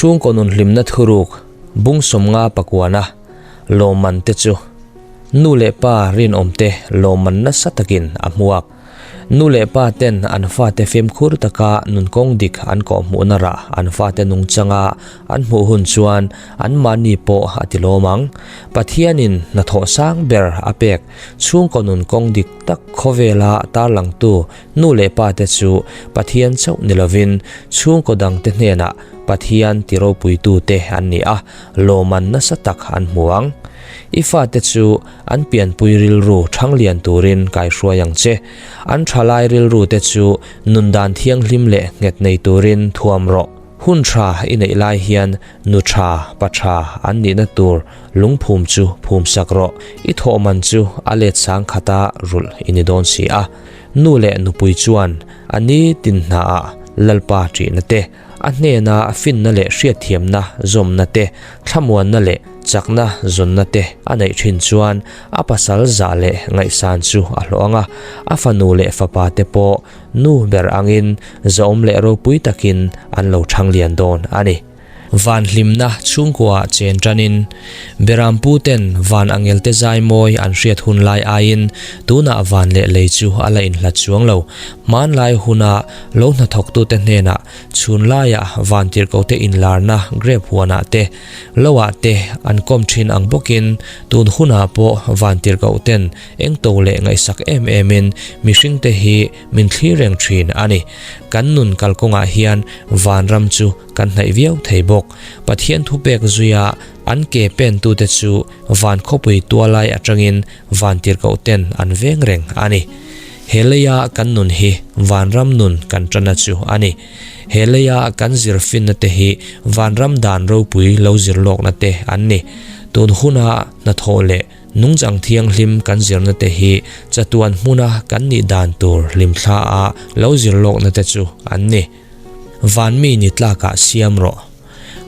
Chhungkaw nun hlimna thuruk bung 50 pakuana lawmman te chu nu leh pa rinawmte lawmman nasa takin a hmuak. Nu leh pa ten an fate fimkhur taka nun kawng dik an kawhhmuhna rah an fate nungchanga an hmuh hun chuan anmahni pawh a ti lawm ang. Pathianin hnathawh sang ber a pek chhungkaw nun kawng dik tak khawvela tarlangtu nu leh pa te chu Pathian chauh ni lovin chhungkaw dangte hnenah Pathian ti ropuitute an ni a, lawman nasa tak an hmu ang. I fate chu An pianpui rilru ṭhanglian turin kaihruai ang che. An ṭhalai rilru te chu nundan thianghlim leh nghet nei turin thuam rawh. Hun ṭha i neih lai hian nu ṭha, pa ṭha an nihna tur lungphum chu phum sak rawh. I thawhman chu a let sang khata rulh i ni dawn si a. Nu leh nupui chuan a ni tin hnaah Lalpa ṭihna te, A hnena finna leh hriatthiamna zawmna te, thlamuanna leh chakna zawnna te a neih thin chuan a pasal zah leh ngaihsan chu a hlawh ang a, a fanu leh fapa te pawh nu ber angin zahawm leh ropui takin an lo thanglian dawn a ni. Van hlimna chhungkuaah chen tanin Berampu ten van angelte zai mawi an hriat hun lai aiin tunah van leh lei chu a la inhlat chuang lo. Hmanlai huna lo hnathawktute hnenah chhun laiah vantirhkote inlarna grape huanah te, loah te an kawm thin ang bawkin tun hunah pawh vantirhkohten engto leh ngaihsak em emin mihringte hi min thlir reng thin a ni. Kan nun kalkawngah hian vanram chu kan hnaih viau thei bawk. Pathian thupek zuia an ke pentute chu van khawpui tualai atangin vantirhkohten an veng reng a ni. He leia kan nun hi vanram nun kan tana chu a ni. He leia kan zir finna te hi vanram dan ropui lo zir lawkna te an ni. Tun huna hnathawh leh nungchang thianghlim kan zirna te hi chatuan hmuna kan nih dan tur hlimthla a lo zir lawkna te chu an ni. Van mi ni tlakah siam rawh.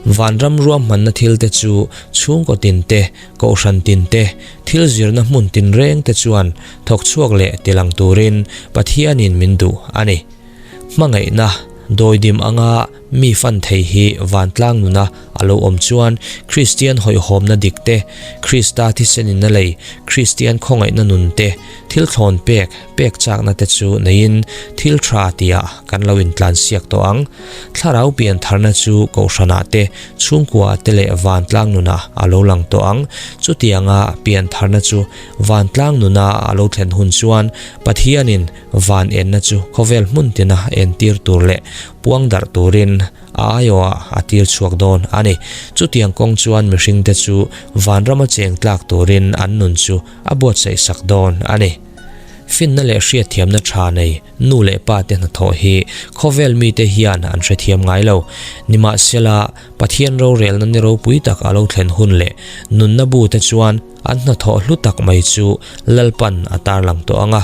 Vanram ruahmanna thil te chu chhungkaw tin te, kohhran tin te, thil zirna hmun tinreng te chuan thawk chhuak leh tilang turin Pathianin min duh a ni. Hmangaihna, dawidim anga mi fan thei hi vantlang nuna a lo awm chuan Kristian hawihhawmna dik te, Krista thisenin a lei Kristian khawngaihna nun te, Thil thlawn pek, pek chakna te chu neiin thil tha tiah kan lo intlansiak tawh ang. Thlarau pian tharna chu kohhranah te, chhungkuaah te leh vantlang nunah a lo lang tawh ang. Chutianga pian tharna chu vantlang nuna a lo thlen hun chuan Pathianin van enna chu khawvel hmun tina entir tur leh puang darh turin A aiawhah a tir chhuak dawn a ni. Chutiang kawng chuan mihringte chu vanrama cheng tlak turin an nun chu a buatsaih sak dawn a ni. Finna leh hriatthiamna tha nei nu leh pa te hnathawh hi khawvel mite hian an hrethiam ngai lo. Nimahsela, Pathian rorelna ni ropui tak a lo thlen hun leh nunna bu te chuan an hnathawh hlu tak mai chu Lalpan a tarlang tawh ang a.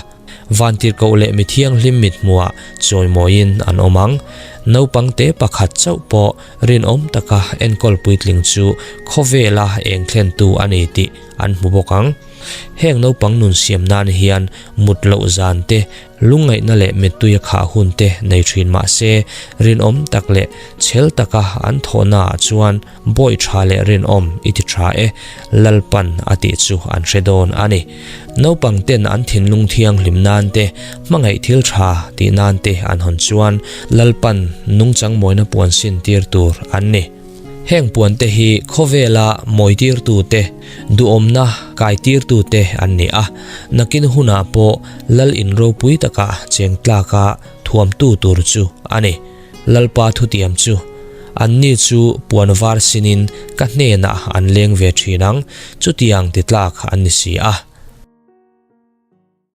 Vantirhkoh leh mi thianghlim mithmuhah chawimawiin an awm ang. Naupang te pakhat chauh pawh rinawm taka enkawl puitling chu khawvela eng thlentu a ni tih an hmu bawk ang. Heng naupang nun siam nan hian mut loh zan te, lungngaihna leh mittui a khah hun te nei thin mah se, rinawm tak leh chhel taka an thawhnaah chuan bawi tha leh rinawm i ti tha e, Lalpan a tih chu an hre dawn a ni. Naupang ten an thinlung thianghlim nan te, hmangaih thil tha tih nan te an hawn chuan Lalpan nungchang mawina puan sin tir tur an ni. Heng puante hi khawvela mawitirtute, duhawmna kaitirtute an ni a, nakin hunah pawh Lal in ropui takah cheng tlaka thuamtu tur chu a ni. Lalpa thutiam chu, Anni chu puan var sinin ka hnenah an leng ve thin ang, chutiang ti tlak an ni si a.